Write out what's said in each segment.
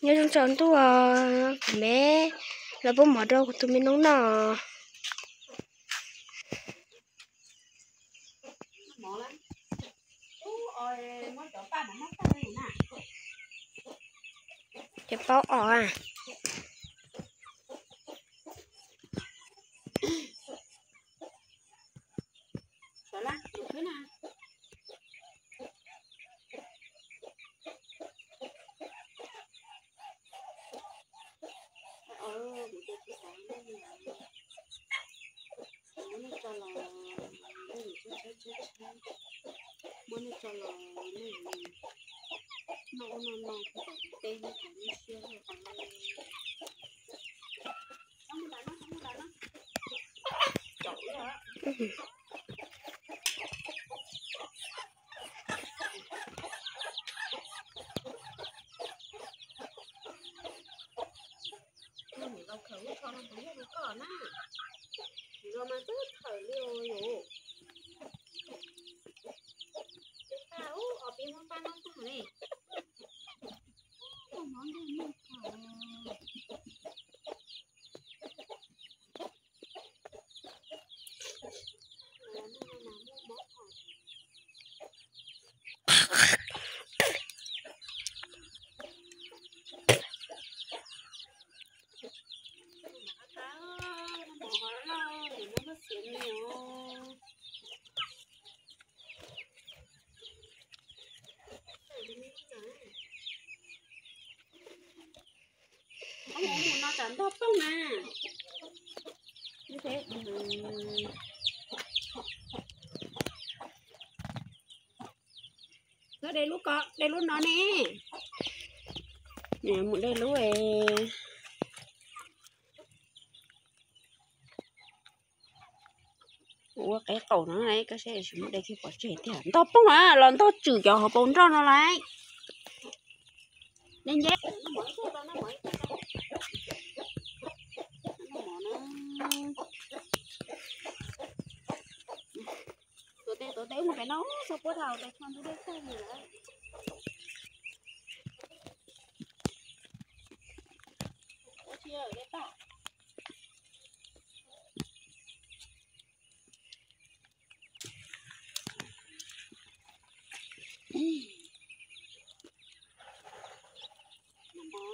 Nyob zoo tsaus ntuj, kuv me los pub mov rau kuv tus me noob noj. Cov paub os. Los khawm lub tsho no puas yog rau koj na? Los mas twb khawm li os yom. Twb tag ub, os pib muab paj noj tag ne. Tus hmov ntuj muaj khawm. Mus no tsam ntog plooj na. Koj de lub ko, de lub no ne. Mus de lub es ua qe qaum no, koj saib tsis muaj de kiag pov tseg tiag. Ntog plooj a, los ntog tswm cov hauv paus nroj no lauj. Nce nce. Tuav tes tuav tes mus pem no, txog puag thaum tes txog ntug dej tag li lawm. Ua tsis lawm dej tag. Noj mov,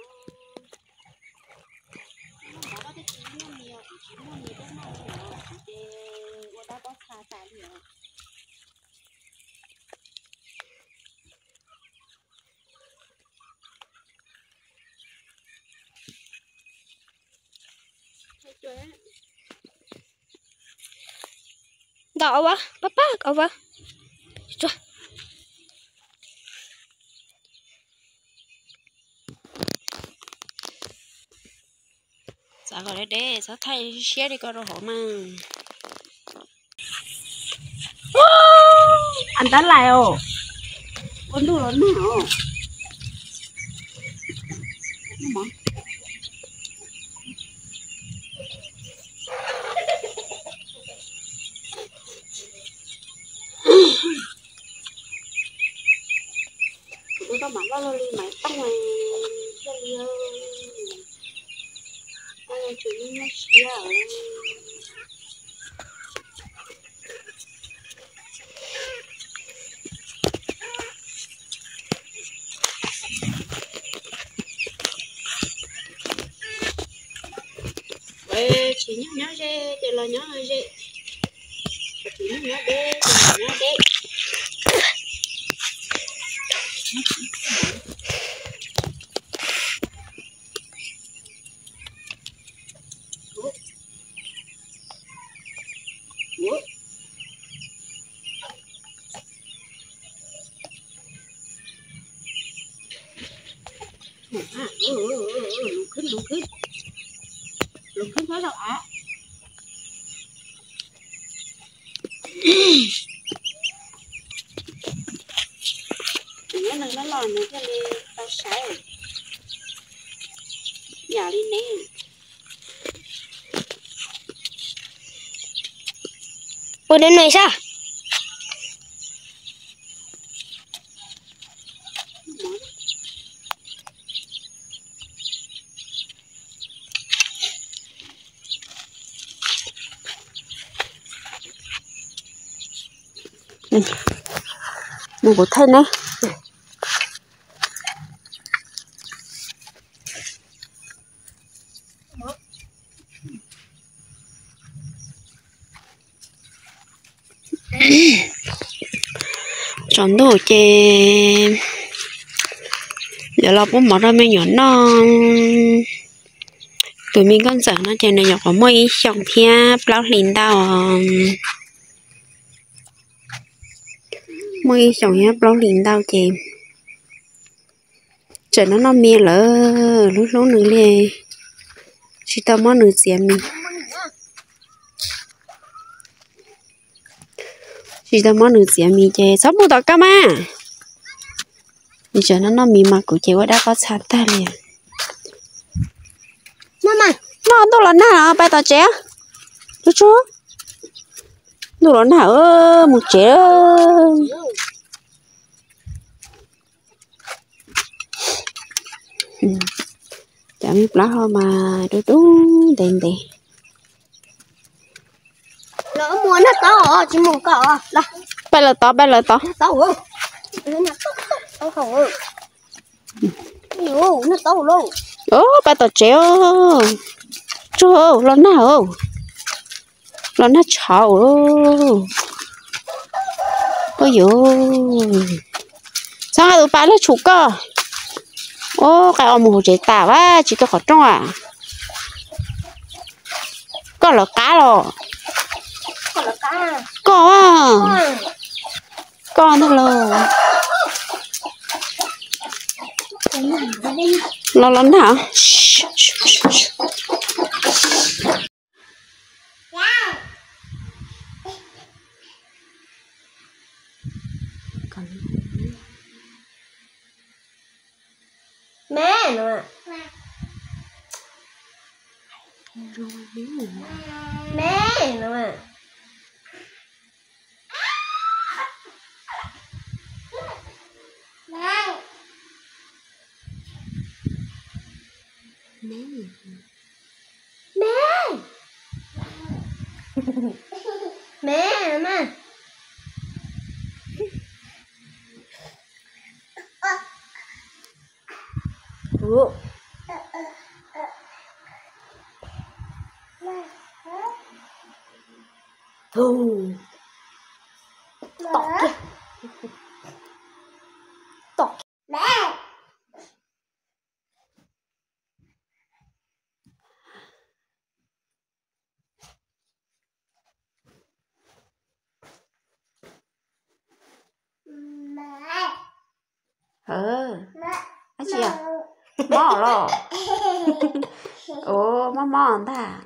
noj mov koj twb tsis muaj mis, kuv tsis muaj mis tuaj noj li os, kuv ces ua dab pob txha tas li os. Ntau ua, pab pab ua. Txav kom deb deb, txhob thaij siab li ko rau hauv mas. An tab lais os. Ua ntuj los nag os. Kuv tus tau mam loj luaj li maiv tooj thiaj li, tsum nyob siab. Tsis nyob nyob ze ces los nyob ze, tsis nyob nyob deb ces los nyob deb. Lus khwb, lus khwb, lus khwb nyob rau av. Nyob neeg loj loj nws thiaj li tau saib yam li ne. Ua dab neeg sab. Mus kuv thaij neb. Tsaus ntuj ces yuav los pub mov rau me nyuam noj. Tus me nkauj ntxawm no ces nws nyuam qhuav muaj ib xyoos thiab plaub hlis ntau. Muaj ib xyoos thiab plaub hlis ntau ces tseem noj noj mis lawm, hlub hlub nws li, tsis tau muab nws txiav mis. Tsis tau muab nws txiav mis ces txhob mus tom koj mas. Nws tseem noj noj mis mas kuv ces ua dab qob txha tag li. Noj, ntuj los nag, pais tom tsev. Tsuj tsuj, ntuj los nag, mus tsev. Cov me plaub hau mas dub dub ntev ntev. Pab lawv tod, pab lawv tod. Pab tom tsev. Tsuj, los nag, los nag tshauv. Ua yuv, txhob nqa tus pas lej tshum koj. Ua qai o mus hauv tsev tas, vaj tsis tau qhov rooj a. Koj lawv qab los? Koj, koj ntag los. Los los nag. Me no, me no. Me, me, me. Tom kiag, tom kiag. Dab tsi? Mob los? Ua mob mob ntag.